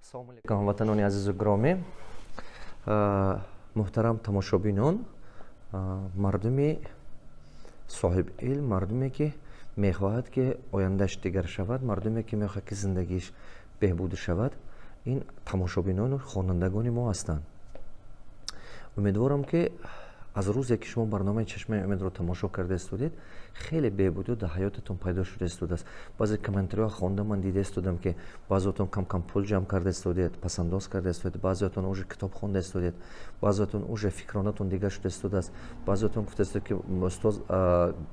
Ассалому алайкум, ҳамватанони азизу гиромӣ, муҳтарам тамошобинон, мардуми соҳиби илм, мардуме, ки мехоҳад, ки ояндааш дигар шавад, мардуме, ки мехоҳад, ки зиндагиш беҳбудӣ шавад, ин тамошобинону хонандагони мо ҳастанд. Умедворам, ки аз рӯзе, ки шумо барномаи «Чашмаи умедро» тамошо карда истодед, хеле беҳбудиҳо дар ҳаётатон пайдо шуда истодааст. Баъзе комментариҳо хонда, ман дида истодам, ки баъзеотон кам кам пул ҷамъ карда истодед, пасандоз карда истодед, баъзеотон уже китоб хонда истодед, баъзеотон уже фикронатон дигар шуда истодааст, баъзеотон гуфта истодед, ки устоз,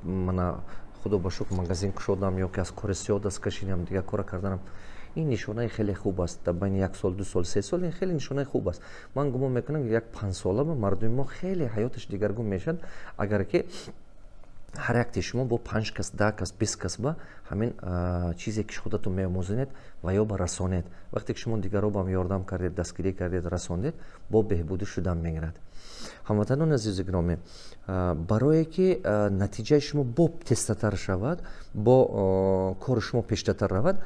мана, худо ба шукр, магазин кушодам ё ки аз кори сиёҳ даст кашидам, дигар кора карданам. Ин нишонаи хеле хуб аст. Дар байни як сол, 2 сол, 3 сол ин хеле нишонаи хуб аст. Ман гумон мекунам, ки як 5 сола ба мардуми мо хеле ҳаёташ дигаргун мешавад, агар ки ҳар якти шумо бо панҷ кас, 10 кас, 20 кас ба ҳамин чизе, ки худатон меомӯзонед, ва ё ба расонед. Вақте ки шумо дигарро ба ёрдам кардед, дастгирӣ кардед, расондед, бо беҳбудӣ шудан мегирад. Ҳамватанони азизу гиромӣ, барое ки натиҷаи шумо бо тезтатар шавад, бо кори шумо пештатар равад,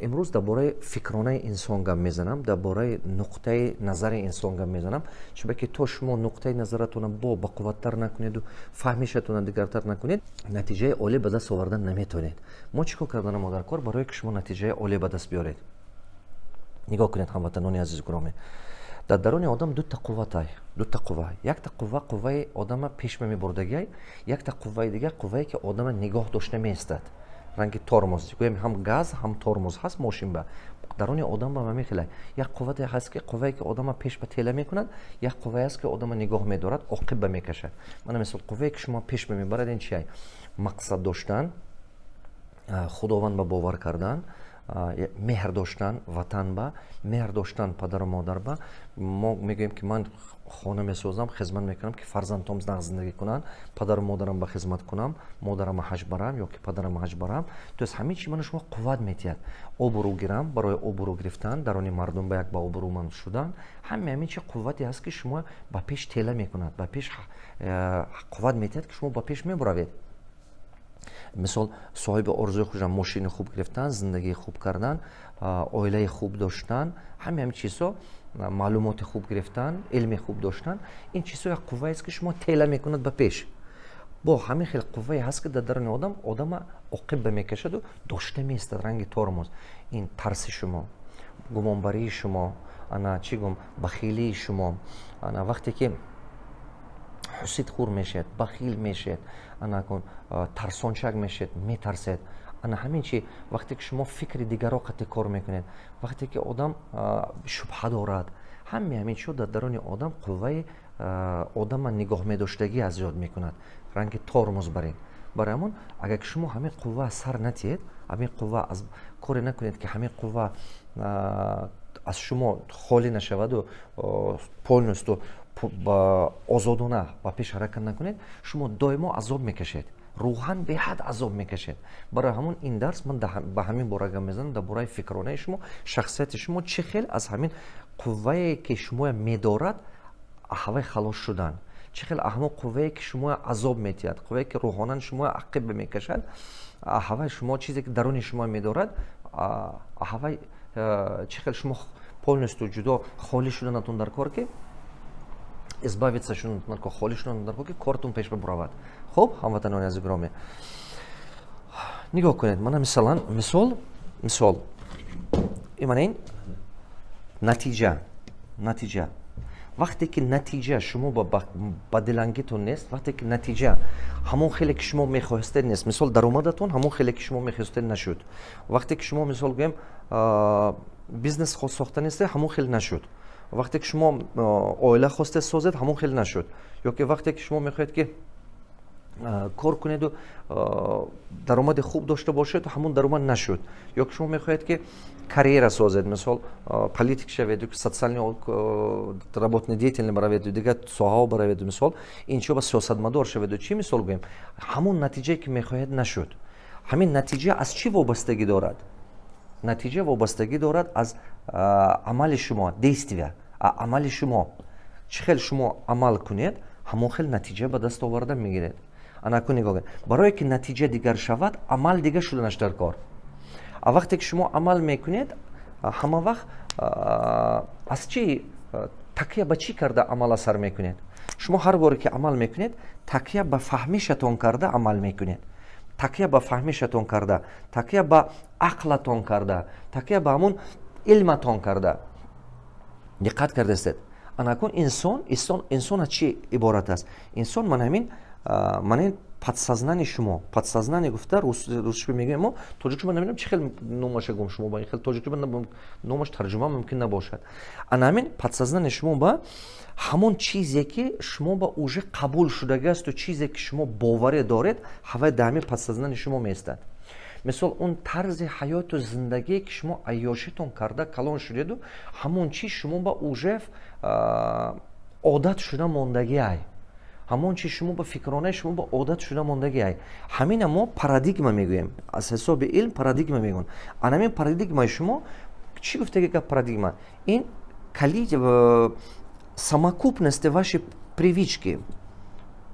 имрӯз дар бораи фикронаи инсон гап мезанам, дар бораи нуқтаи назари инсон гап мезанам. Чунки то шумо нуқтаи назаратона бо бақувваттар накунеду фаҳмишатона дигартар накунед, натиҷаи олӣ ба даст овардан наметавонед. Мо чӣ кор карданам дар кор, барое ки шумо натиҷаи олӣ ба даст биёред? Нигоҳ кунед, ҳамватанони азизу гиромӣ, дар даруни одам дута қувватай, дута қувва. Якта қувва қувваи одама пеш мебурдагиай, якта қувваи дигар қуввае, ки одама нигоҳ дошта меистад, ранги тормоз гӯем, ҳам газ, ҳам тормоз ҳаст мошин ба. Даруни одам ба ҳамин як қуввате ҳаст, ки қуввае, ки одама пеш ба тела мекунад, як қуввае ҳаст, ки одама нигоҳ медорад, оқиб ба мекашад. Мана, мисол, қуввае, ки шумо пеш ба мебарад, ин чия? Мақсад доштан, Худованд ба бовар кардан, меҳр доштан ватан ба, меҳр доштан падару модар ба. Мо мегӯем, ки ман хона месозам, хизмат мекунам, ки фарзандҳом нағз зиндагӣ кунанд, падару модарам ба хизмат кунам, модарама ҳаҷ барам ё ки падарама ҳаҷ барам. То есть ҳамин чи ману шумо қувват метиҳад. Обрӯ гирам, барои обрӯ гирифтан, дарони мардум ба як ба обрӯманд шудан. Ҳаме ҳамин чи қуввате ҳаст, ки шумо ба пеш тела мекунад, ба пеш қувват метиҳад, ки шумо ба пеш мебуравед. Мисол, соҳиби орзуи хушам, мошини хуб гирифтан, зиндагии хуб кардан, оилаи хуб доштан, ҳаме ҳамин чизҳо, маълумоти хуб гирифтан, илми хуб доштан, ин чизҳо як қувваест, ки шумо тела мекунад ба пеш. Бо ҳамин хел қуввае ҳаст, ки дар даруни одам одама оқиб ба мекашаду дошта меистад, ранги тормоз. Ин тарси шумо, гумонбарии шумо, ана, чӣ гум, бахилии шумо. Ана, вақте ки ҳусидхӯр мешавед, бахил мешавед, ана кун, тарсончак мешавед, метарсед. Ана ҳамин чи, вақте ки шумо фикри дигарро қатъи кор мекунед, вақте ки одам шубҳа дорад, ҳаме ҳамин чизҳо дар даруни одам қувваи одама нигоҳ медоштагӣ аз ёд мекунад, ранги тормоз барин. Барои ҳамон, агар ки шумо ҳамин қувва сар натиҳед, ҳамин қувва аз коре накунед, ки ҳамин қувва аз шумо холӣ нашаваду полностью озодона ба пеш ҳаракат накунед, шумо доимо азоб мекашед, рӯҳан беҳад азоб мекашед. Барои ҳамон ин дарс ман ба ҳамин бора гап мезанам, дар бораи фикронаи шумо, шахсияти шумо, чӣ хел аз ҳамин қуввае, ки шумоя медорад, ҳавай халос шудан, чӣ хел ҳамон қуввае, ки шумоя азоб метиҳад, қуввае, ки рӯҳонан шумоя ақиб мекашад, ҳавай шумо, чизе, ки даруни шумо медорад, ҳавай чӣ хел шумо полностью ҷудо холӣ шуданатон дар кор, ки избавиться шуданатон дар кор, холӣ шуданатон дар кор, ки кортон пеш бибуравад. Хуб, ҳамватанони азиз, гиромӣ, нигоҳ кунед, мана, мисалан, мисол, имана ин натиҷа. Вақте ки натиҷа шумо ба дилангитон нест, вақте ки натиҷа ҳамон хеле, ки шумо мехоҳистед, нест, мисол, даромадатон ҳамон хеле, ки шумо мехоҳистед, нашуд, вақте ки шумо, мисол гӯем, бизнес сохта нестед, ҳамон хел нашуд, вақте ки шумо оила хостед созед, ҳамон хел нашуд, ё ки вақте ки шумо мехоҳед, ки кор кунеду даромади хуб дошта бошед, ҳамон даромад нашуд, ё ки шумо мехоҳед, ки карьера созед, мисол, политик шаведу, социальный работный деятельный бараведу, дигар соҳаҳо бараведу, мисол, ин чио ба сиёсатмадор шаведу, чӣ, мисол гӯем, ҳамон натиҷае, ки мехоҳед, нашуд. Ҳамин натиҷа аз чӣ вобастагӣ дорад? Натиҷа вобастагӣ дорад аз амали шумо, действия, амали шумо. Чӣ хел шумо амал кунед, ҳамон хел натиҷа ба даст оварда мегиред. Ана, нигоҳ кунед, барое ки натиҷа дигар шавад, амал дигар шуданаш дар кор. А вақте ки шумо амал мекунед, ҳама вақт Аз чӣ такя ба чӣ карда амала сар мекунед? Шумо ҳар боре ки амал мекунед, такя ба фаҳмишатон карда амал мекунед, такя ба фаҳмишатон карда, такя ба ақлатон карда, такя ба ҳамун илматон карда. Диққат кардастед? Анакун инсон, инсон аз чӣ иборат аст? Инсон ман ҳамин, ман ин подсознание шумо. Подсознание гуфта русши мегӯем, мо тоҷикши ман намедонам, чӣ хел номаша гум шумо ба ин хел тоҷикӣ номаш тарҷума мумкин набошад. Ана ҳамин подсознание шумо ба ҳамон чизе, ки шумо ба уже қабул шудагиасту чизе, ки шумо боварӣ доред, ҳавай дар ҳамин подсознание шумо меистад. Мисол, он тарзи ҳаёту зиндагие, ки шумо айёшитон карда калон шудеду, ҳамон чиз шумо ба уже одат шуда мондагиай, ҳамон чиз шумо ба фикронаи шумо ба одат шуда мондагиай. Ҳамина мо парадигма мегӯем, аз ҳисоби илм парадигма мегӯем. Ана ҳамин парадигмаи шумо чӣ гуфтаги гап? Парадигма ин совокупности ваши привычки.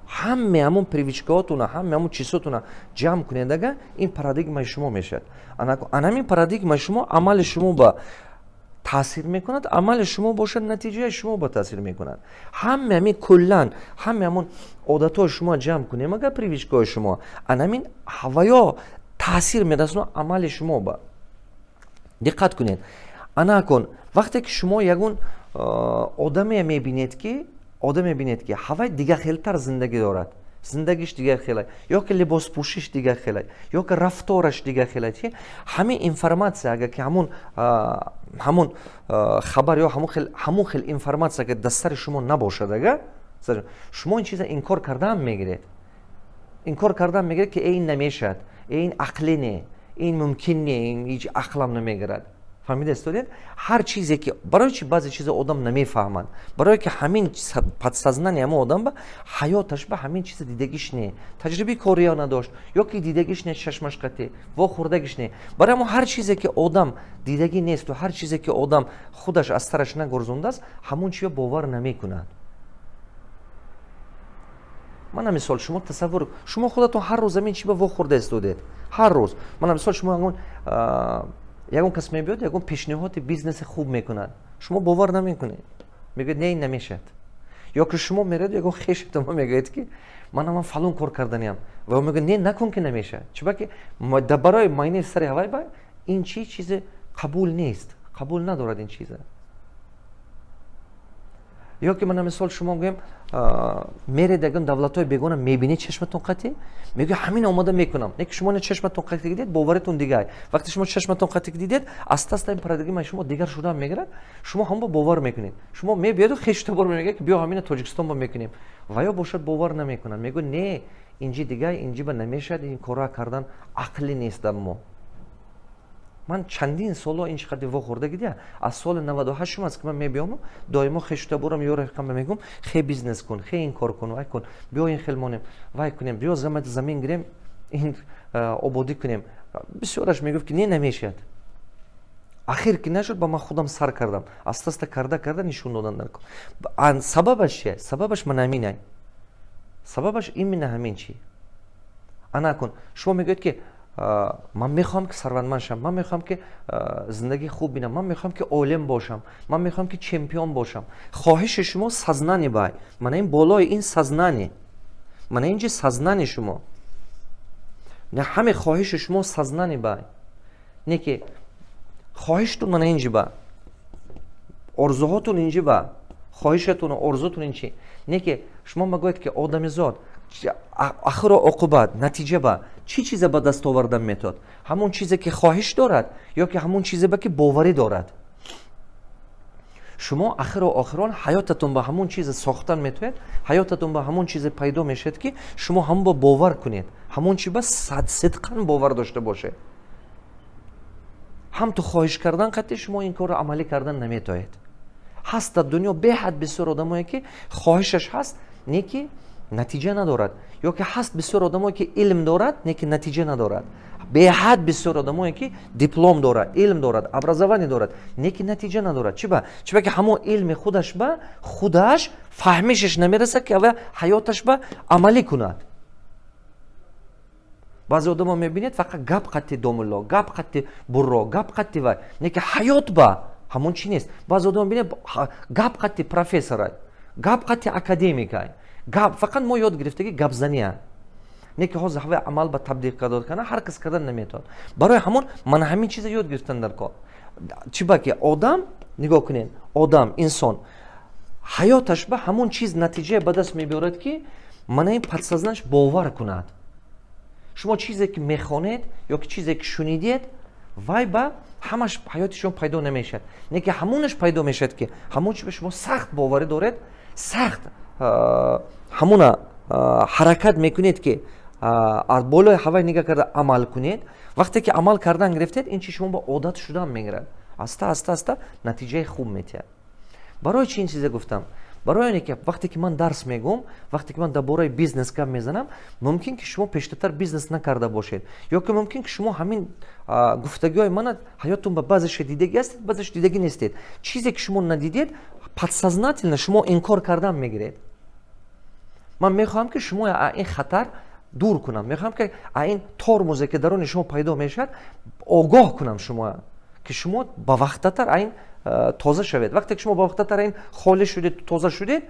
Ҳаме ҳамон привычкаотуна, ҳаме ҳамон чизотуна ҷамъ кунед ага, ин парадигмаи шумо мешавад. Ана ҳамин парадигмаи шумо амали шумо ба таъсир мекунад, амали шумо бошад, натиҷаи шумо ба таъсир мекунад. Ҳаме ҳамин куллан ҳаме ҳамон одатҳои шумо ҷамъ кунем агар, привычкаҳои шумо, ана ҳамин ҳаваё таъсир мерасонад амали шумо ба. Диққат кунед, ана кун, вақте ки шумо ягон одаме мебинед, ки одам мебинед, ки ҳавай дигархелтар зиндагӣ дорад, зиндагиш дигархела, ё ки либоспӯшиш дигархела, ё ки рафтораш дигархела, чи ҳамин информация агар ки ҳамун хабар ё ҳамун хел информация агар дар сари шумо набошад ага, шумо ин чиза инкор кардаам мегиред, инкор кардаам мегиред, ки э, ин намешавад, э, ин ақлӣ не, ин мумкин не, ин ҳеҷ ақлам намегирад. Фаҳмида истодед? Ҳар чизе ки, барои чи баъзе чизо одам намефаҳманд? Барое ки ҳамин подсознание ҳамон одам ба ҳаёташ ба ҳамин чиза дидагиш не, таҷрибаи кория надошт ё ки дидагиш не, чашмаш қатӣ вохӯрдагиш не. Барои ҳамон ҳар чизе ки одам дидагӣ несту ҳар чизе ки одам худаш аз сараш нагурзондааст, ҳамон чиё бовар намекунад. Мана мисол, шумо тасаввур, шумо худатон ҳар рӯз ҳамин чи ба вохӯрда истодед, ҳар рӯз. Мана мисол, шумо ягон кас мебиёд, ягон пешниҳоди бизнеси хуб мекунад, шумо бовар намекунед, мегӯед: «Не, ин намешавад». Ё ки шумо меред, ягон хешатонма мегӯед, ки мана ман фалон кор карданиям, ва мегӯяд: «Не, накун, ки намешавад». Чиба ки барои майнаи сари ҳавай ба ин чи чизе қабул нест, қабул надорад ин чиза. Ё ки мана мисол, шумо гӯем, меред ягон давлатҳои бегона, мебинед чашматон қатӣ, мегӯяд: «Ҳамин омода мекунам». Не ки шумо ина чашматон қатӣ дидед, боваритон дигар. Вақте шумо чашматон қатӣ дидед, аста аста ин парадигмаи шумо дигар шуда мегирад, шумо ҳамон бовар мекунед. Шумо мебиёду хештабор мегӯяд, ки биё, ҳамина Тоҷикистон ба мекунем, ва ё бошад, бовар намекунад, мегӯяд: «Не, инҷи дигар, инҷи ба намешавад, ин корро кардан ақлӣ нест дар мо». Ман чандин солҳо ин чӣ қадр вохӯрда гидия. Аз соли 98-ум аст, ки ман мебиёму доимо хештаборам ё рафиқам мегӯм: «Хе, бизнес кун, хе, ин кор кун, вай кун, биё, ин хел монем, вай кунем, биё, замин гирем, ин ободӣ кунем». Бисёраш мегуфт, ки не, намешавад. Ахир ки нашуд, ба ман худам сар кардам, аста аста карда карда нишон додан дар. Сабабаш чия? Сабабаш ман ҳаминай, сабабаш именно ҳамин чи. Ана кун, шумо мегӯед, ки ман мехоҳам, ки сарватманд шавам, ман мехоҳам, ки зиндагии хуб бинам, ман мехоҳам, ки олим бошам, ман мехоҳам, ки чемпион бошам. Хоҳиши шумо сознание бай, мана ин болои ин сознание, мана ин ҷи сознание шумо, ҳаме хоҳиши шумо сознание бай, не ки хоҳиштун мана ин ҷи ба, орзуҳотун инҷи ба, хоҳишатун, орзутун ин чи не, ки шумо магӯед, ки одамизод ахиру оқибат, натиҷа ба чӣ чизе ба даст овардан метавад? Ҳамон чизе, ки хоҳиш дорад, ё ки ҳамон чизе ба ки боварӣ дорад? Шумо ахиру охирон ҳаётатон ба ҳамон чизе сохтан метавонед, ҳаётатон ба ҳамон чизе пайдо мешавад, ки шумо ҳамон ба бовар кунед, ҳамон чи ба сидқан бовар дошта бошед. Ҳам ту хоҳиш кардан қатъи шумо ин корро амалӣ кардан наметавонед. Ҳаст дар дунё беҳад бисёр одамое, ки хоҳишаш ҳаст, не ки натиҷа надорад. Ё ки ҳаст бисёр одамое, ки илм дорад, не ки натиҷа надорад. Беҳад бисёр одамое, ки диплом дорад, илм дорад, образование дорад, не ки натиҷа надорад. Чиба? Чиба ки ҳамон илми худаш ба худаш фаҳмишаш намерасад, ки ава ҳаёташ ба амалӣ кунад. Баъзе одамо мебинед, фақат гап қатти домулло, гап қатти бурро, гап қатти вай, не ки ҳаёт ба Ҳамон чи нест. Баъзе одам бинед, гап қатти профессорай, гап қатти академикай, гап фақат мо ёд гирифтаги гапзания не, ки ҳозир ҳаваи амал ба табдиқ карда кана ҳар кас кардан наметавонад. Барои ҳамон мана ҳамин чиза ёд гирифтан дар кор. Чӣ ба ки одам, нигоҳ кунед, одам, инсон ҳаёташ ба ҳамон чиз натиҷае ба даст мебиёрад, ки мана ин подсознание ш бовар кунад. Шумо чизе ки мехонед ё ки чизе ки шунидед, вай ба ҳамаш ҳаёти шумо пайдо намешавад, не ки ҳамонаш пайдо мешавад, ки ҳамон чи ба шумо сахт боварӣ доред, сахт ҳамона ҳаракат мекунед, ки аз болои ҳавай нигаҳ карда амал кунед. Вақте ки амал кардан гирифтед, ин чи шумо ба одат шудан мегирад, аста аста аста натиҷаи хуб метиҳад. Барои чи ин чизе гуфтам? Барои оне ки вақте ки ман дарс мегӯм, вақте ки ман дар бораи бизнес гап мезанам, мумкин ки шумо пештартар бизнес накарда бошед ё ки мумкин ки шумо ҳамин гуфтагиҳои мана ҳаётон ба баъзеша дидагӣ ҳастед, баъзеш дидагӣ нестед. Чизе ки шумо надидед, подсознательно шумо инкор кардан мегиред. Ман мехоҳам, ки шумо ин хатар дур кунам, мехоҳам, ки ин тормозе, ки даруни шумо пайдо мешавад, огоҳ кунам шумо, ки шумо ба вақтатар ин тоза шавед. Вақте ки шумо ба вақтатар ин холӣ шудед, тоза шудед,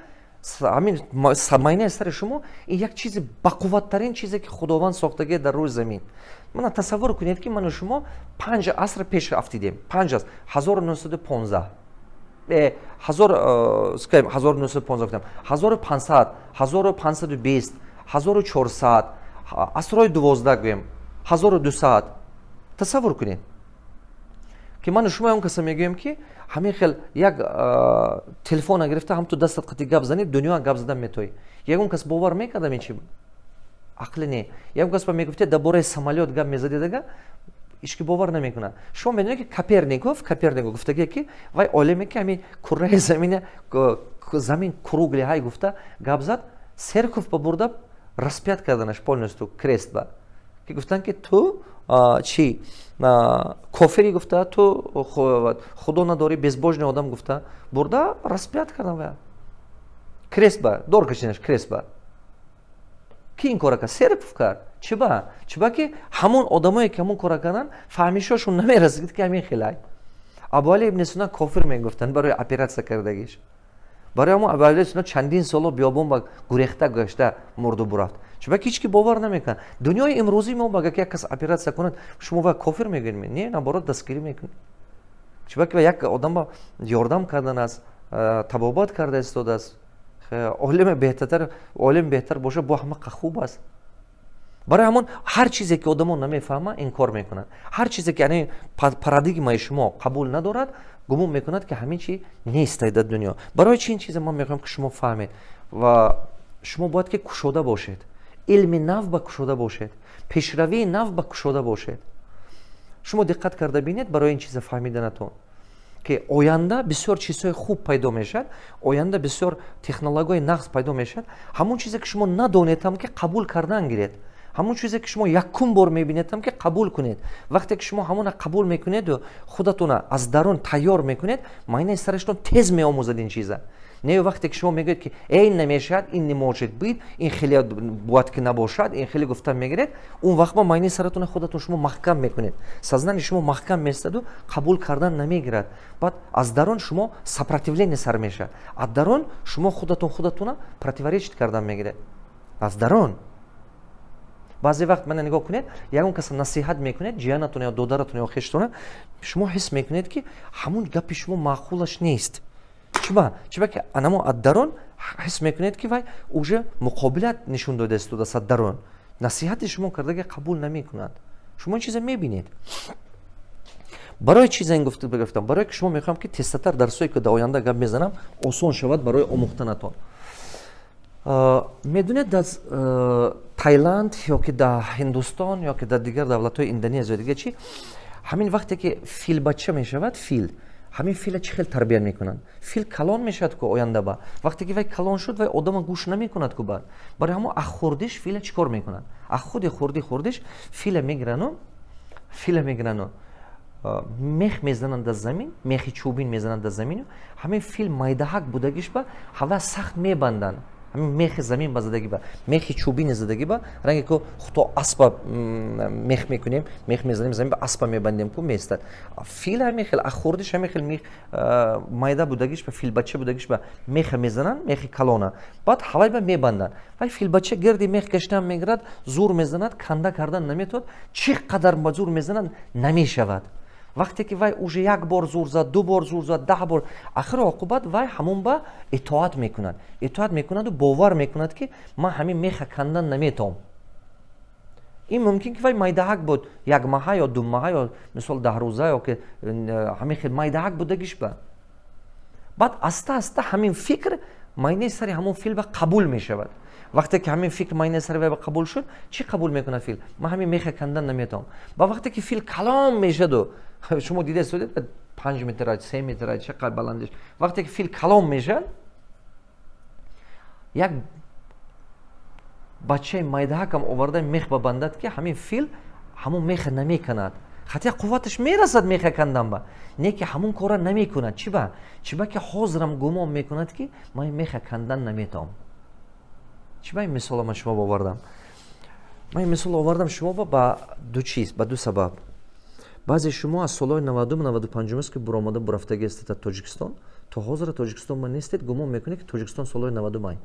ҳамин майнаи сари шумо ин як чизи бақувваттарин чизе, ки Худованд сохтагие дар рӯи замин. Мана тасаввур кунед, ки ману шумо 5 аср пеш афтидем, 5 аср, 1915, 1915 гуфтам, 1500, 1520, 1400, асрҳои 12 гӯем, 1200. Тасаввур кунед, ки ману шумо он каса мегӯем, ки ҳамин хел як телефона гирифта, ҳамту дастат қати гап занӣ, дунё гап задан метоӣ. Ягон кас бовар мекардам? Ин чи ақли не. Ягон кас ба мегуфте, дар бораи самолёт гап мезадед, ҳички бовар намекунад. Шумо медонед, ки Коперников гуфтагие, ки вай олиме, ки ҳамин курраи замина, замин круглый ҳай гуфта гап зад, церковь ба бурда распят карданаш полностью крест ба, ки гуфтанд, ки ту чи кофири, гуфта, ту худо надорӣ, безбожный одам гуфта, бурда распят кардан ва крест ба дор кашидаш крест ба. Ки ин кора кард? Церковь кард. Чиба? Чиба ки ҳамон одамое, ки ҳамон кора кардан, фаҳмишошон намерасид, ки ҳамин хелай. Абуали ибни Сино кофир мегуфтанд барои оператсия кардагиш. Барои ҳамон Абуали Сино чандин соло биёбон ба гурехта гашта мурду бурафт, чунки ҳеч ки бовар намекунад. Дунёи имрӯзии мо агар як кас оператсия кунад, шумо ва кофир мегӯед? Не, наоборот, дастгирӣ мекунед, чунки як одам ба ёрдам кардан аст, табобат карда истодааст. Олими беҳтар, олим беҳтар боша, бо ҳама хуб аст. Барои ҳамон ҳар чизе, ки одамо намефаҳма, инкор мекунанд. Ҳар чизе, ки яъне парадигмаи шумо қабул надорад, гумон мекунад, ки ҳамин чи нестай дар дунё. Барои чи ин чиза ман мехоҳам, ки шумо фаҳмед? Ва шумо бояд ки кушода бошед, илми нав ба кушода бошед, пешравии нав ба кушода бошед. Шумо диққат карда бинед, барои ин чиза фаҳмиданатон, ки оянда бисёр чизҳои хуб пайдо мешавад, оянда бисёр технологияи нағз пайдо мешавад. Ҳамон чизе, ки шумо надонедам, ки қабул кардан гиред, ҳамон чизе, ки шумо якум бор мебинедам, ки қабул кунед. Вақте ки шумо ҳамона қабул мекунеду худатона аз дарун тайёр мекунед, майнаи сараштон тез меомӯзад ин чиза. Не вақте ки шумо мегӯед, ки эй, намешавад, ин не может быть, ин хеле бояд ки набошад, ин хеле гуфта мегиред, он вақт ма майнаи саратона худатон шумо маҳкам мекунед, сознание шумо маҳкам местаду қабул кардан намегирад. Баъд аз дарун шумо сопротивление сар мешавад, аз дарун шумо худатон худатона противоречить кардан мегиред аз дарун. Баъзе вақт мана нигоҳ кунед, ягон каса насиҳат мекунед, ҷиянатон ё додаратон ё хештона, шумо ҳис мекунед, ки ҳамун гапи шумо маъқулаш нест. Чиба? Чиба ки анамо аз дарун ҳис мекунед, ки вай уже муқобилат нишон дода истодааст, аз дарун насиҳати шумо кардаги қабул намекунад. Шумо ин чиза мебинед. Барои чиза ин гуфтам? Барое ки шумо мехоҳам, ки тезтатар дарсое, ки дар оянда гап мезанам, осон шавад барои омӯхтанатон. Медонед, дар Таиланд ё ки дар Ҳиндустон ё ки дар дигар давлатҳои Индонезия, дига чи, ҳамин вақте ки филбача мешавад, фил, ҳамин фила чӣ хел тарбият мекунанд? Фил калон мешавад ку оянда ба. Вақте ки вай калон шуд, вай одама гӯш намекунад ку. Баъд барои ҳамо аз хурдиш фила чӣ кор мекунанд? Аз худи хурди хурдиш фила мегирану мех мезананд дар замин, мехи чӯбин мезананд дар замину ҳамин фил майдаҳак будагиш ба ҳава сахт мебанданд. Ҳамин мехи замин ба задагӣ, ба мехи чӯбини задагӣ, ба ранге ку хуто аспа мех мекунем, мех мезанем замин ба, аспа мебандем ку, меистад. Фил ҳамин хел, хурдиш ҳамин хел мех майда будагиш ба, филбача будагиш ба меха мезананд, мехи калона, баъд ҳавай ба мебанданд. Вай филбача гирди мех гаштан мегирад, зур мезанад, канда кардан наметавонад. Чӣ қадар ба зур мезанад, намешавад. Вақте ки вай уже як бор зур зад, ду бор зур зад, 10 бор, ахиру оқибат вай ҳамон ба итоат мекунад, итоат мекунаду бовар мекунад, ки ман ҳамин меха кандан наметавом. Ин мумкин ки вай майдаҳак буд, як маҳа ё 2 маҳа ё мисол 10 рӯза ё ки ҳамин хел майдаҳак будагиш ба. Баъд аста аста ҳамин фикр майнаи сари ҳамон фил ба қабул мешавад. Вақте ки ҳамин фикр майнаи сари вай ба қабул шуд, чӣ қабул мекунад фил? Ман ҳамин меха кандан наметавом. Ба вақте ки фил калон мешаду, шумо дида истодед, 5 метра, 3 метра, чӣ қадр баландиш, вақте ки фил калон мешавад, як бачаи майдаҳакам оварда мех ба бандад, ки ҳамин фил ҳамон меха намеканад. Хотя қувваташ мерасад меха кандан ба, не ки ҳамон кора намекунад. Чӣ ба? Чӣ ба ки ҳозирам гумон мекунад, ки ман меха кандан наметавом. Чӣ ба ин мисола ман шумо овардам? Ман ин мисол овардам шумо ба ду чиз, ба ду сабаб. Баъзе шумо аз солҳои 90-ум, 95-ум аст, ки буромада бурафтагӣ ҳастед аз Тоҷикистон, то ҳозира Тоҷикистон ма нестед, гумон мекунед, ки Тоҷикистон солҳои 90-ум ай.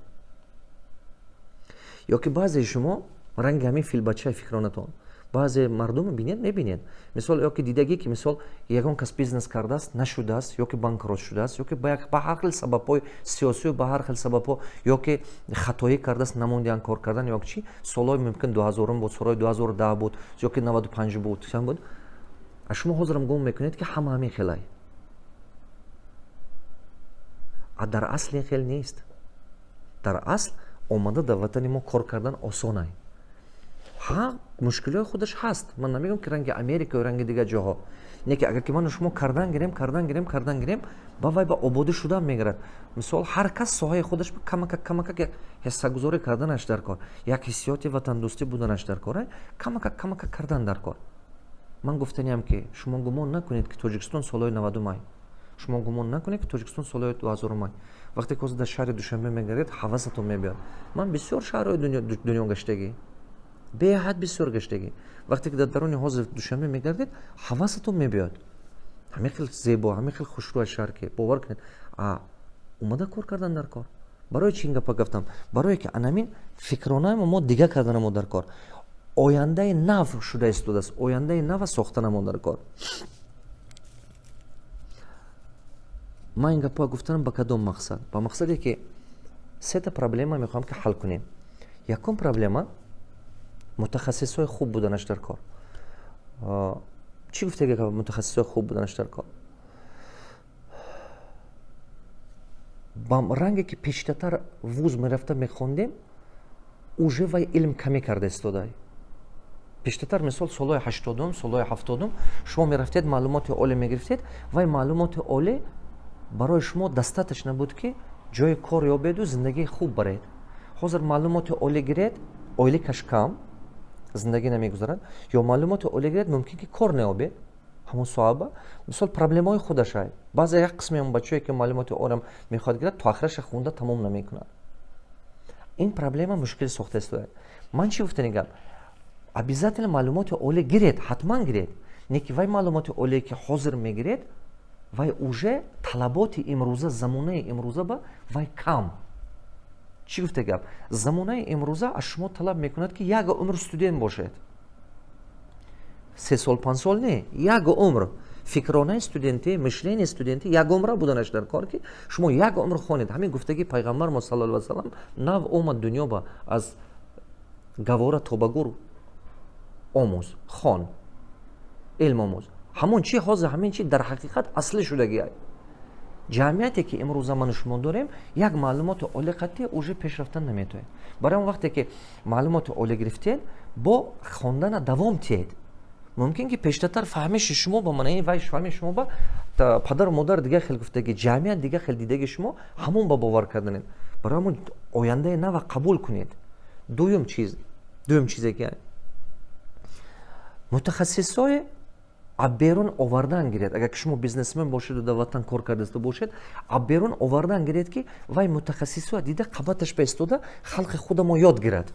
Ё ки баъзеи шумо ранги ҳамин филбачаи фикронатон. Баъзе мардум бинед, мебинед, мисол, ё ки дидагӣ, ки мисол ягон кас бизнес кардааст, нашудааст, ё ки банкрот шудааст, ё ки ба ҳар хел сабабҳои сиёсию ба ҳар хел сабабҳо, ё ки хатоӣ кардааст, намондиан кор кардан, ё чӣ, солҳои мумкин 2000-ум буд, солҳои 2010 буд, ё ки 95 буд, чанд буд. А шумо ҳозирам гумон мекунед, ки ҳама ҳамин хелай. А дар асл ин хел нест. Дар асл омада дар ватани мо кор кардан осонай. Ҳа, мушкилиҳои худаш ҳаст, ман намегӯям, ки ранги Америка ё ранги дигар ҷоҳо не, ки агар ки ману шумо кардан гирем, кардан гирем, кардан гирем, ба вай ба ободӣ шудан мегирад. Мисол, ҳар кас соҳаи худаш камакак, камакак як ҳиссагузорӣ карданаш дар кор, як ҳиссиёти ватандӯстӣ буданаш дар кор, камакак, камакак кардан дар кор. Ман гуфтаниам, ки шумо гумон накунед, ки Тоҷикистон солҳои 90-ум ай, шумо гумон накунед, ки Тоҷикистон солҳои 2000-ум ай. Вақте ки ҳозир дар шаҳри Душанбе мегардед, ҳавасатон мебиёд. Ман бисёр шаҳрҳои дунё гаштагӣ, беҳад бисёр гаштагӣ. Вақте ки дар даруни ҳозир Душанбе мегардед, ҳавасатон мебиёд. Ҳамин хел зебо, ҳамин хел хушрӯ шаҳр, ки бовар кунед, а омада кор кардан дар кор. Барои чи ин гапа гафтам? Барое ки анамин фикронамо мо дига карданамо дар кор, ояндаи нав шуда истодааст, ояндаи нава сохтанамо дар кор. Ман ин гапҳоа гуфтанам ба кадом мақсад? Ба мақсаде, ки сета проблема мехоҳам, ки ҳал кунем. Якум проблема — мутахассисҳои хуб буданаш дар кор. Чӣ гуфтега мутахассисҳои хуб буданаш дар кор? Ба ранге ки пештатар вуз мерафта мехондем, уже вай илм камӣ карда истодай. Пештатар, мисол, солҳои 80-ум, солҳои 70-ум шумо мерафтед, маълумоти олӣ мегирифтед, вай маълумоти олӣ барои шумо достаточно буд, ки ҷои кор ёбеду зиндагии хуб баред. Ҳозир маълумоти олӣ гиред, ойликаш кам, зиндагӣ намегузарад, ё маълумоти олӣ гиред, мумкин ки кор наёбед ҳамон соҳаба. Мисол, проблемаҳои худашай. Баъзе як қисми ҳамон бачаое, ки маълумоти олиам мехоҳад гирад, то ахираша хунда тамом намекунад. Ин проблема мушкил сохта истояд. Ман чӣ гуфтани гап? Обязательно маълумоти олӣ гиред, ҳатман гиред, не ки вай маълумоти олие, ки ҳозир мегиред, вай уже талаботи имрӯза, замонаи имрӯза ба вай кам. Чӣ гуфта гап? Замонаи имрӯза аз шумо талаб мекунад, ки як умр студент бошед. 3 сол, 5 сол не, як умр фикронаи студентӣ, мышление студентӣ як умра буданаш дар кор, ки шумо як умр хонед. Ҳамин гуфтагии пайғамбар мо саллаллоҳу алайҳи васалам: нав омад дунё ба, аз гавора то ба гур омӯз, хон, илм омӯз. Ҳамон чи ҳозир, ҳамин чи дар ҳақиқат аслӣ шудагиай. Ҷамъияте, ки имрӯза ману шумо дорем, як маълумоти олӣ қатъи уже пеш рафтан наметавонед. Барои он вақте ки маълумоти олӣ гирифтед, бо хондана давом тиҳед. Мумкин ки пештатар фаҳмиши шумо ба манаи вай, фаҳмиши шумо ба падару модар дигар хел гуфтаги, ҷамъият дигар хел дидаги, шумо ҳамон ба бовар карданед. Барои ҳамон ояндаи нава қабул кунед. Дуюм чиз, дуюм чизе ки мутахассисҳои А берун овардан гиред. Агар ки шумо бизнесмен бошеду дар ватан кор кардаста бошед, а берун овардан гиред, ки вай мутахассисоя дида, қабаташ ба истода, халқи худамо ёд гирад.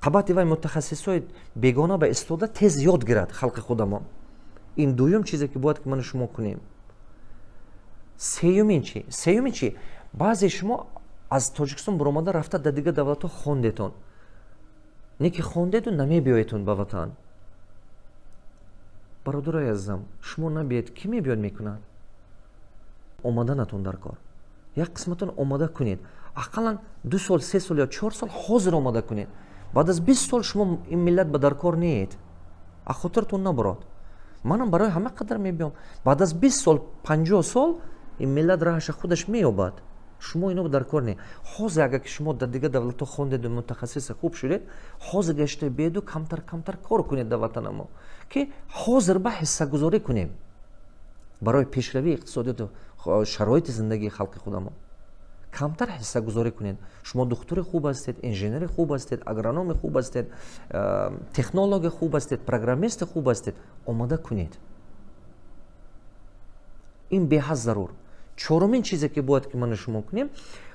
Қабати вай мутахассисои бегона ба истода, тез ёд гирад халқи худамо. Ин дуюм чизе, ки бояд ки ману шумо кунем. Сеюмин чи? Сеюмин чи? Баъзе шумо аз Тоҷикистон буромада рафта, дар дигар давлатҳо хондетон, не ки хондеду намебиёедтон ба ватан. Бародарои азизам, шумо набиед, кӣ мебиёд мекунад? Омаданатон дар кор. Як қисматон омода кунед, ақаллан 2 сол, 3 сол ё 4 сол ҳозир омода кунед. Баъд аз 20 сол шумо ин миллат ба даркор неед, а хотиртон набурод. Манам барои ҳама қадар мебиём. Баъд аз 20 сол, 50 сол ин миллат раҳаша худаш меёбад, шумо ино дар кор не. Ҳозир агар ки шумо дар дигар давлатҳо хондеду мутахассиси хуб шудед, ҳозир гашта биеду, камтар камтар кор кунед дар ватанамо, ки ҳозир ба ҳиссагузорӣ кунем барои пешравии иқтисодиёту шароити зиндагии халқи худамо. Камтар ҳиссагузорӣ кунед. Шумо духтури хуб ҳастед, инженери хуб ҳастед, агрономи хуб ҳастед, технологи хуб ҳастед, программисти хуб ҳастед, омода кунед. Ин беҳад зарур. Чорумин чизе, ки бояд ки ману шумо кунем: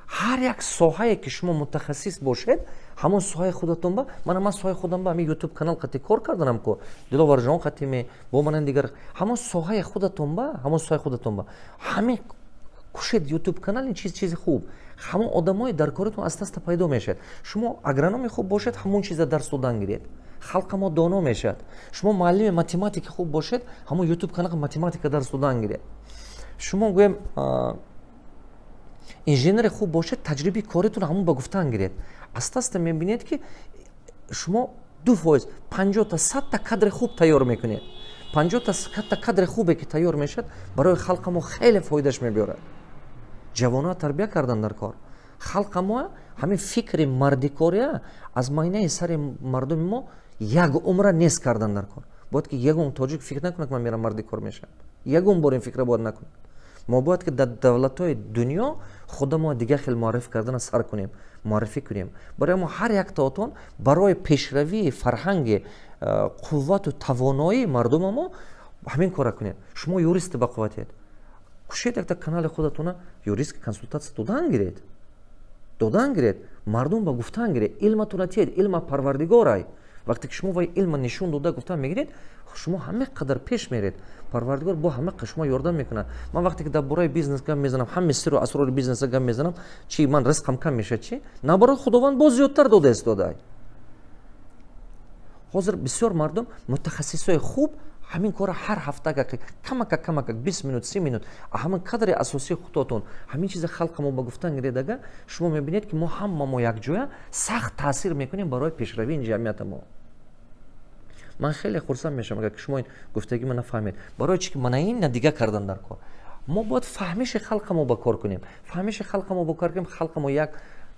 ҳар як соҳае, ки шумо мутахассис бошед, ҳамон соҳаи худатон ба. Мана ман соҳаи худам ба ҳамин Ютуб канал қати кор карданам ку, Диловарҷон қатиме бо манан дигар. Ҳамон соҳаи худатон ба, ҳамон соҳаи худатон ба ҳамин кушед Ютуб канал. Ин чиз, чизи хуб. Ҳамон одамои дар коритон аста аста пайдо мешавад. Шумо агрономи хуб бошед, ҳамон чиза дарс додан гиред, халқа мо доно мешавад. Шумо муаллими математика хуб бошед, ҳамон Ютуб канал математика дарс додан гиред. Шумо, гӯем, инженери хуб бошед, таҷрибаи коритон ҳамон ба гуфтан гиред. Аста аста мебинед, ки шумо 2%, 50-та, 100-та кадри хуб тайёр мекунед. 50-та, 100-та кадри хубе, ки тайёр мешавад, барои халқа мо хеле фоидаш мебиёрад. Ҷавонро тарбия кардан дар кор. Халқа мо ҳамин фикри мардикория аз майнаи сари мардуми мо як умра нест кардан дар кор. Бояд ки ягон тоҷик фикр накунад, ки ман мерам, мардикор мешавам. Ягон бор ин фикра бояд накунад. Мо бояд ки дар давлатҳои дунё худамо дигар хел муаррифӣ кардана сар кунем, муаррифӣ кунем. Барои мо ҳар яктаотон барои пешравии фарҳанги, қуввату тавоноии мардума мо ҳамин кора кунем. Шумо юристи бақувватед, кушед якта канали худатона, юрист консултатсия додан гиред, додан гиред, мардум ба гуфтан гиред, илматона тиед. Илма парвардигорай. Вақте ки шумо вай илма нишон дода, гуфтан мегиред, шумо ҳама қадар пеш меред, Парвардигор бо ҳама шумо ёрдам мекунад. Ман вақте ки дар бораи бизнес гап мезанам, ҳами сиру асрори бизнеса гап мезанам, чи ман ризқам кам мешавад? Чи наоборот, Худованд боз зиёдтар дода истодай. Ҳозир бисёр мардум, мутахассисои хуб, ҳамин кора ҳар ҳафта камака камака 20 минут, 30 минут ҳамин кадри асосии худотон ҳамин чиза халқа мо ба гуфтан гиредага, шумо мебинед, ки мо ҳама мо якҷоя сахт таъсир мекунем барои пешравии ин ҷамъията мо. Ман хеле хурсанд мешавам, агар ки шумо ин гуфтагӣ мана фаҳмед. Барои чи ки мана ин дига кардан дар кор. Мо бояд фаҳмиши халқа мо ба кор кунем. Фаҳмиши халқа мо ба кор кунем, халқа мо як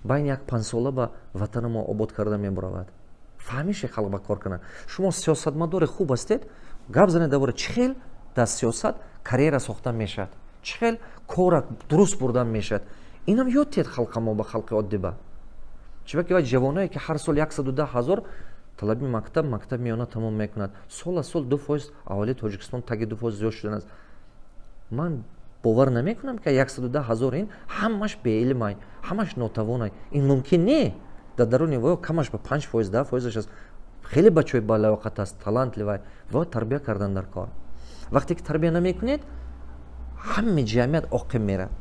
байни як 5 сола ба ватана мо обод карда мебаравад. Фаҳмиши халқ ба кор кунад. Шумо сиёсатмадори хуб ҳастед, гап занед дар бораи чӣ хел дар сиёсат карьера сохта мешавад, чӣ хел кора дуруст бурдан мешавад. Инам ёд тиҳед халқа мо ба, халқи оддӣ ба. Чиба ки вай ҷавоное, ки ҳар сол 110 000 талаби мактаб миёна тамом мекунад, сол аз сол 2% аҳолии Тоҷикистон таги 2% зиёд шудааст. Ман бовар намекунам, ки 110 000 ин ҳамаш беилмай, ҳамаш нотавонай. Ин мумкин не. Дар даруни воё камаш ба 5%, 10%-аш аст, хеле бачаҳои балаёқат аст, талантливый. Во тарбия кардан дар кор. Вақте ки тарбия намекунед, ҳами ҷамъият оқим мерад.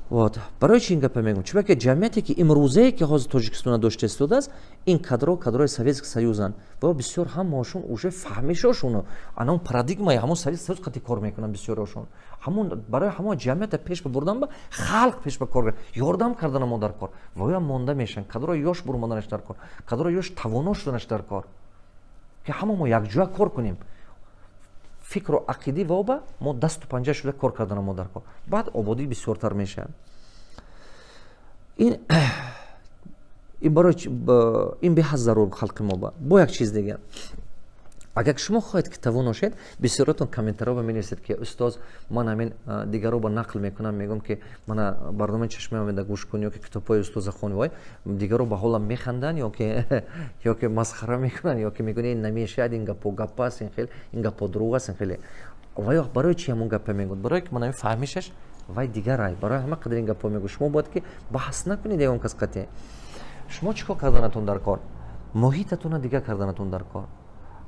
Вот барои чи ин гапа мегӯм? Чунки ҷамъияте, ки имрӯзае, ки ҳозир Тоҷикистона дошта истодааст, ин кадро кадрои Советский Союзанд ва бисёр ҳамаошон уже фаҳмишошону анон парадигмаи ҳамон Советский Союз қати кор мекунанд бисёриошон. Ҳамон барои ҳамон ҷамъията пеш бабурдан ба халқ пеш ба кор ёрдам кардана мо дар кор. Воям монда мешаванд. Кадрои ёш бурмонданаш дар кор, кадрои ёш тавоно шуданаш дар кор, ки ҳама мо якҷоя кор кунем. Фикру ақидаи воба мо дасту панҷа шуда кор кардана мо дар кор, баъд ободӣ бисёртар мешавад. Ин барои ин беҳад зарур халқи мо ба. Бо як чиз дига. Агар шумо хоҳед, ки тавоно шед, бисёротон комментариҳо менависед, ки устоз, ман ҳамин дигаро ба нақл мекунам, мегӯям, ки мана барномаи «Чашмаи умеда» гӯш кун ё ки китобҳои устоза хон. Вой, дигаро ба ҳолам механданд ё ки масхара мекунанд, ё ки мегӯянд, ин намешавад, ин гапо гап аст, ин хел, ин гапо дурӯғ аст. Ин хеле ваё барои чи ҳамон гапа мегӯяд? Барое ки ман ҳамин фаҳмишаш вай дигарай, барои ҳама қадар ин гапо мегӯяд. Шумо бояд ки баҳс накунед ягон кас қатъе. Шумо чӣ кор карданатон дар кор? Муҳитатонро дигар карданатон дар кор,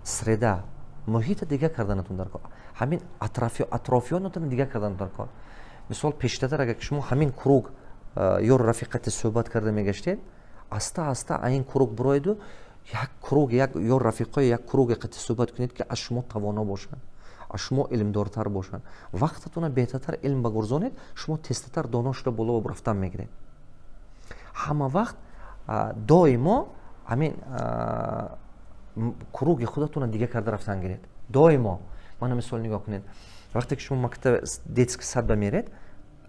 среда, муҳита дигар карданатон дар кор, ҳамин атрофиёнатон дигар карданатон дар кор. Мисол, пештатар агар шумо ҳамин круг ёру рафиқати суҳбат карда мегаштед, аста аста ин круг бироеду як круг, як ёр рафиқои, як круге қати суҳбат кунед, ки аз шумо тавоно бошанд, аз шумо илмдортар бошанд. Вақтатонро беҳтартар илм багурзонед, шумо тезтатар доно шуда боло рафтан мегиред. Ҳама вақт доимо ҳамин круги худатонро дигар карда рафтан гиред доимо. Мана, мисол, нигоҳ кунед: вақте ки шумо мактаб, детский сад ба меред,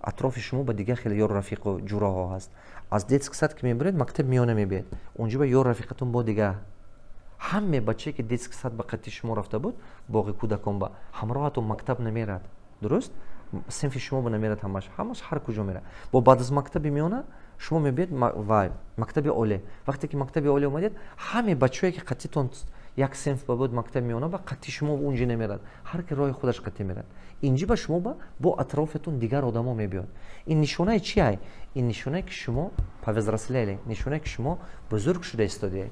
атрофи шумо ба дигар хеле ёру рафиқу ҷураҳо ҳаст. Аз детский сад ки мебиред, мактаби миёна мебиед, унҷо ба ёру рафиқатон бо дигар. Ҳаме бачае, ки детский сад ба қатъи шумо рафта буд, боғи кӯдакон ба ҳамроҳатон мактаб намерад, дуруст? Синфи шумо ба намерад ҳамаш, ҳамаш ҳар куҷо мерад. Бо баъд аз мактаби миёна шумо мебиед вай мактаби олӣ. Вақте ки мактаби олӣ омадед, ҳаме бачаое, ки қатъитон як синф ба буд мактаби миёна, ба қатъи шумо унҷа намерад, ҳар ки роҳи худаш қатъи мерад. Инҷи ба шумо ба бо атрофатон дигар одамо мебиёд. Ин нишонаи чи ай? Ин нишонае, ки шумо повзрослели, нишонае, ки шумо бузург шуда истодиед.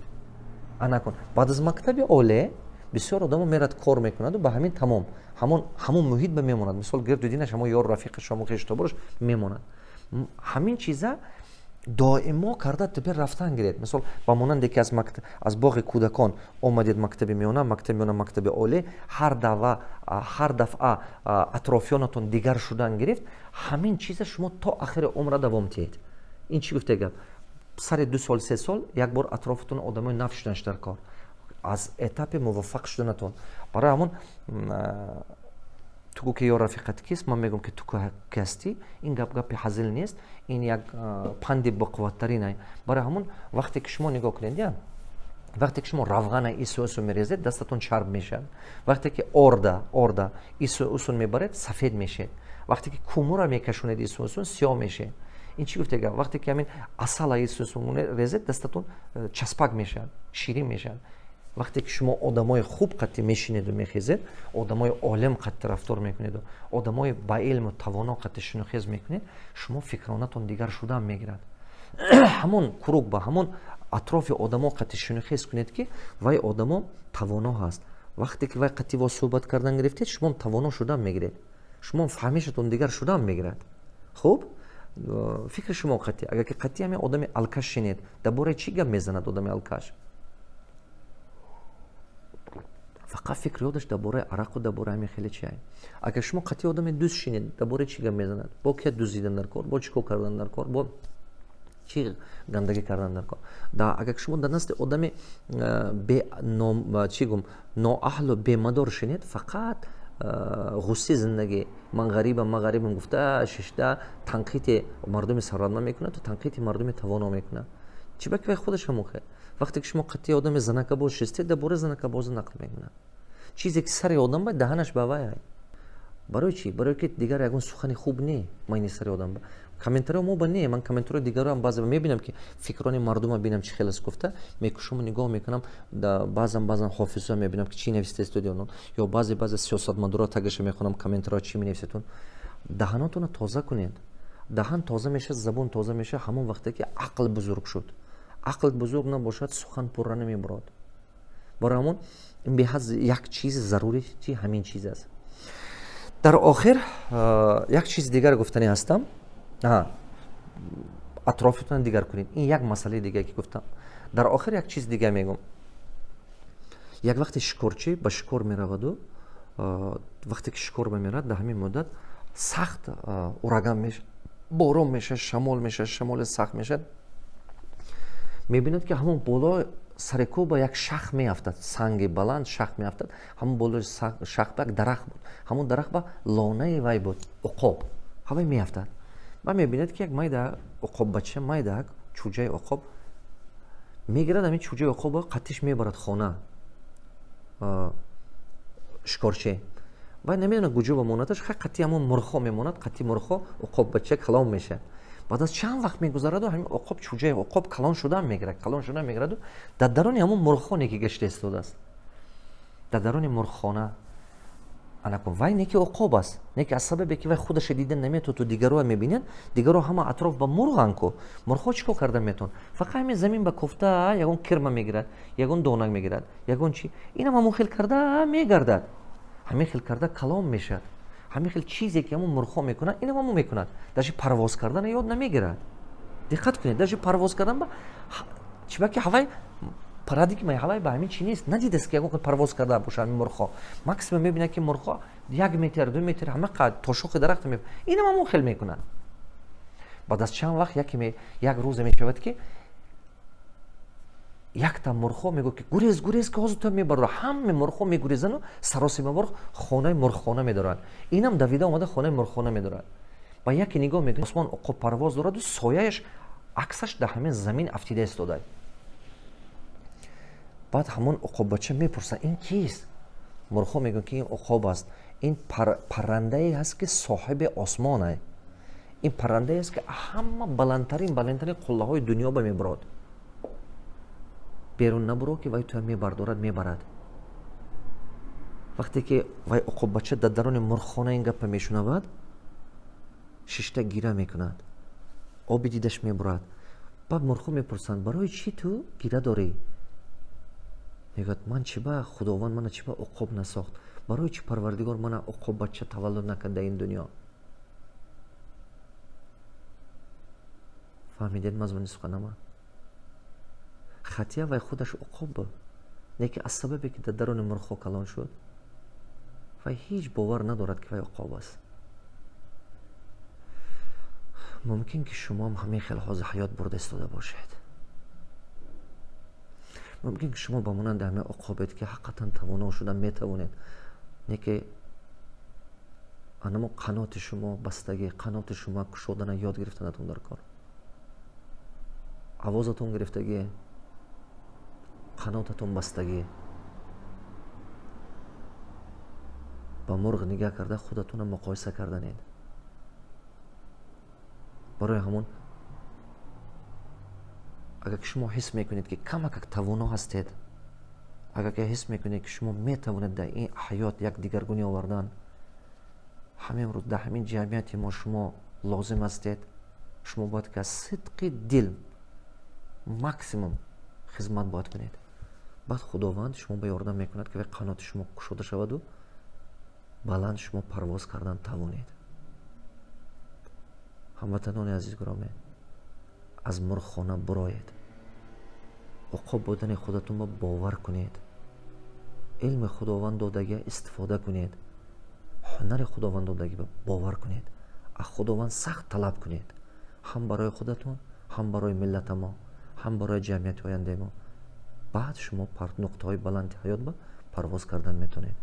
Анакун, баъд аз мактаби олӣ бисёр одамо мерад, кор мекунаду ба ҳамин тамом, ҳамон муҳит ба мемонад. Мисол, гирду динаш ҳамон ёру рафиқаш, ҳамон хештобораш мемонад. Ҳамин чиза доимо карда теперь рафтан гиред. Мисол, ба монанде ки аз боғи кӯдакон омадед мактаби миёна, мактаби миёна мактаби олӣ, ҳар дава, ҳар дафъа атрофиёнатон дигар шудан гирифт. Ҳамин чиза шумо то ахири умра давом диҳед. Ин чӣ гуфта гап? Сари 2 сол, 3 сол як бор атрофатон одамои нав шуданаш дар кор, аз этапи муваффақ шуданатон. Барои ҳамон ту гӯ, ки ё рафиқат кист, ман мегӯям, ки ту ки ҳастӣ. Ин гап гапи ҳазил нест, ин як панди боқувваттарин. Барои ҳамон вақте ки шумо нигоҳ кунед, я вақте ки шумо равғана ису усу мерезед, дастатон чарб мешавад. Вақте ки орда ису усун мебаред, сафед мешед. Вақте ки кумура мекашонед ису усун, сиёҳ мешед. Ин чӣ гуфта гап? Вақте ки ҳамин асала ису усун резед, дастатон часпак мешавад, ширин мешавад. Вақте ки шумо одамои хуб қатъи мешинеду мехезед, одамои олим қатъи рафтор мекунеду одамои ба илму тавоно қатъи шинухез мекунед, шумо фикронатон дигар шудан мегирад. Ҳамон круг ба ҳамон атрофи одамо қатъи шинухез кунед, ки вай одамо тавоно ҳаст. Вақте ки вай қатъи во суҳбат кардан гирифтед, шумо тавоно шудан мегиред, шумо фаҳмишатон дигар шудан мегирад. Хуб, фикри шумо қатъи. Агар ки қатъи ҳамин одами алкаш шинед, дар бораи чӣ гап мезанад одами алкаш? Фақат фикр ёдаш дар бораи арақу дар бораи ҳамин хеле чи. Агар шумо қатъи одами дӯст шинед, дар бораи чӣ гап мезанад? Бо кия дуздидан дар кор, бо чӣ кор кардан дар кор, бо чӣ гандагӣ кардан дар кор. Агар шумо дар назди одами чӣ гум, ноаҳлу бемадор шинед, фақат ғуссаи зиндагӣ, ман ғарибам, ман ғарибам гуфта шишта, танқиди мардуми сарватманд мекунад, танқиди мардуми тавоно мекунад. Чӣ ба ки вай худаш ҳамон хел. Вақте ки шумо қатъи одами занакабоз шистед, дар бораи занакабозӣ нақл мекунад. Чизе ки сари одам ба даҳанаш ба вай. Барои чӣ? Барои ки дигар ягон сухани хуб не майни сари одам ба. Комментариҳо мо ба не, ман комментариҳои дигарам баъзе мебинам, ки фикрони мардума бинам, чӣ хел аст гуфта мекушому нигоҳ мекунам. Баъзан ҳофиза мебинам, ки чӣ нависта истоди, ё баъзе сиёсатмадора тагаша мехонам, комментариҳо чӣ менависетон. Даҳанотонро тоза кунед. Даҳан тоза мешавад, забон тоза мешавад ҳамон вақте ки ақл бузург шуд. Ақл бузург набошад, сухан пурра намебурад. Барои ҳамон ин беҳад як чизи зарурӣ чи ҳамин чиз аст. Дар охир як чизи дигар гуфтанӣ ҳастам: атрофитон дигар кунед. Ин як масъалаи дигаре ки гуфтам. Дар охир як чиз дига мегӯм. Як вақте шикорчӣ ба шикор мераваду, вақте ки шикор ба меравад, дар ҳамин муддат сахт ураган мешавад, борон мешавад, шамол мешавад, шамоли сахт мешавад. Мебинад, ки ҳамон боло сари кӯҳ ба як шах меафтад, санги баланд, шах меафтад. Ҳамон болои шах ба як дарахт буд, ҳамон дарахт ба лонаи вай буд, уқоб ҳавай меафтад. Ба мебинад, ки як майда уқоббача, майдаак чӯҷаи уқоб мегирад. Ҳамин чӯҷаи уқобо қатиш мебарад хона. Шикорчӣ вай намедонад, куҷо ба монадаш. Хай, қатъи ҳамон мурғҳо мемонад, қатъи мурғҳо уқоббача калон мешавад. Баъд аз чанд вақт мегузараду, ҳамин уқоб, чӯҷаи уқоб калон шуда мегирад, калон шуда мегираду, дар даруни ҳамон мурғҳо неки гашта истодааст, дар даруни мурғхона. Анакун вай неки уқоб аст, неки аз сабабе ки вай худаша дида наметавонад, дигароа мебинад. Дигаро ҳама атроф ба мурғанд ку. Мурғҳо чӣ кор карда метавонад? Фақат ҳамин замин ба кофта ягон кирма мегирад, ягон донак мегирад, ягон чи. Инам ҳамон хел карда мегардад, ҳамин хел карда калон мешавад. Ҳамин хел чизе ки ҳамон мурғҳо мекунад, инам ҳамон мекунад. Даже парвоз кардана ёд намегирад. Диққат кунед, даже парвоз кардан ба чибаки ҳавай парадигмаи ҳавай ба ҳамин чи нест, надидааст, ки ягон парвоз карда боша. Ҳамин мурғҳо максимум мебинад, ки мурғҳо 1 метр, 2 метр, ҳама қад то шохи дарахт. Инам ҳамон хел мекунад. Баъд аз чанд вақт яке як рӯзе мешавад, ки якта мурғҳо мегӯяд, ки гурез, гурез, ки ҳозир то мебарора. Ҳаме мурғҳо мегурезану саросимавор хонаи мурғхона медоранд. Инам давида омада, хонаи мурғхона медорад. Ба яке нигоҳ мекунад, осмон уқоб парвоз дораду, сояаш, аксаш дар ҳамин замин афтида истода. Баъд ҳамон уқоббача мепурсад: «Ин кист?» Мурғҳо мегӯянд, ки ин уқоб аст, ин паррандае ҳаст, ки соҳиби осмонае, ин паррандае аст, ки ҳама баландтарин, баландтарин қуллаҳои дунё ба мебурод. Берун набуро, ки вай туя мебардорад, мебарад. Вақте ки вай уқоббача дар даруни мурғхона ин гапа мешунавад, шишта гира мекунад, оби дидаш мебурад. Баъд мурғҳо мепурсанд: «Барои чӣ ту гира дорӣ?» Мегӯяд: «Ман чӣ ба Худованд мана чӣ ба уқоб насохт? Барои чӣ Парвардигор мана уқоббача таваллуд накард дар ин дунё?» Фаҳмидед мазмуни суханама? Хатия вай худаш уқоб буд, лекин аз сабабе ки дар даруни мурғҳо калон шуд, вай ҳеҷ бовар надорад, ки вай уқоб аст. Мумкин ки шумоам ҳамин хел ҳозир ҳаёт бурда истода бошед. Мумкин ки шумо ба монанди ҳамин уқобед, ки ҳақиқатан тавоно шуда метавонед, не ки анамо қаноти шумо бастагӣ, қаноти шумо кушодана ёд гирифтанатон дар кор. Овозатон гирифтагӣ, қанотатон бастагӣ. Ба мурғ нигаҳ карда, худатонро муқоиса карданед. Барои ҳамон, агар ки шумо ҳис мекунед, ки камакак тавоно ҳастед, агар ки ҳис мекунед, ки шумо метавонед дар ин ҳаёт як дигаргунӣ овардан, ҳамин рӯз дар ҳамин ҷамъияти мо шумо лозим ҳастед. Шумо бояд ки аз сидқи дил максимум хизмат бояд кунед. Баъд Худованд шумо ба ёрдам мекунад, ки вай қаноти шумо кушода шаваду баланд шумо парвоз кардан тавонед. Ҳамватанони азиз гиромӣ, аз мурғхона буроед, уқоб будани худатонро бовар кунед, илми Худованд додагия истифода кунед, ҳунари Худованд додагиба бовар кунед, аз Худованд сахт талаб кунед, ҳам барои худатон, ҳам барои миллата мо, ҳам барои ҷамъияти ояндаи мо. Баъд шумо нуқтаҳои баланди ҳаёт ба парвоз кардан метавонед.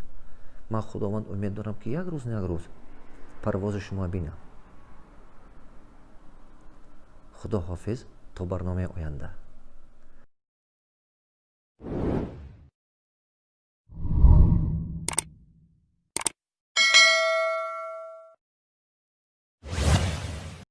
Ман Худованд умед дорам, ки як рӯз, на як рӯз парвози шумо бинам. Худо ҳофиз, то барномаи оянда.